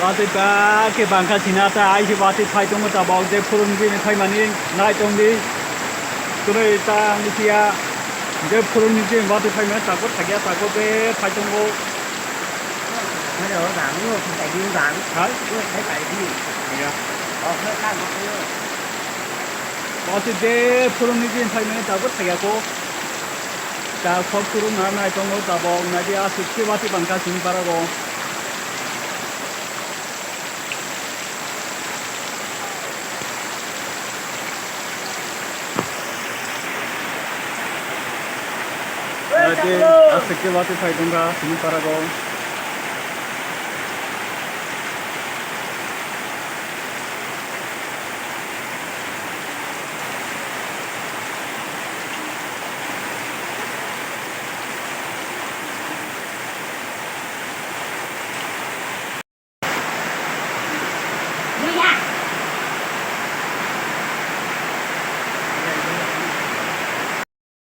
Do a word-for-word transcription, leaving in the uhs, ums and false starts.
Watwi ba khe bangkha sina ta ai se watwi phai tongo tabok je phuruni jini phaimani nai tongdi. Twnwi ta ang siya je phuruni jini watwi phaimani tabok thakya tabok je phai tongo. Hai? Ya. Watwi je phuruni jini phaimani tabok thakya ko. Ta khok phuru na nai tongo tabok nai di aswk se watwi bangkha sini parago. Ate aswk khe watwi phai tongkha sini parago.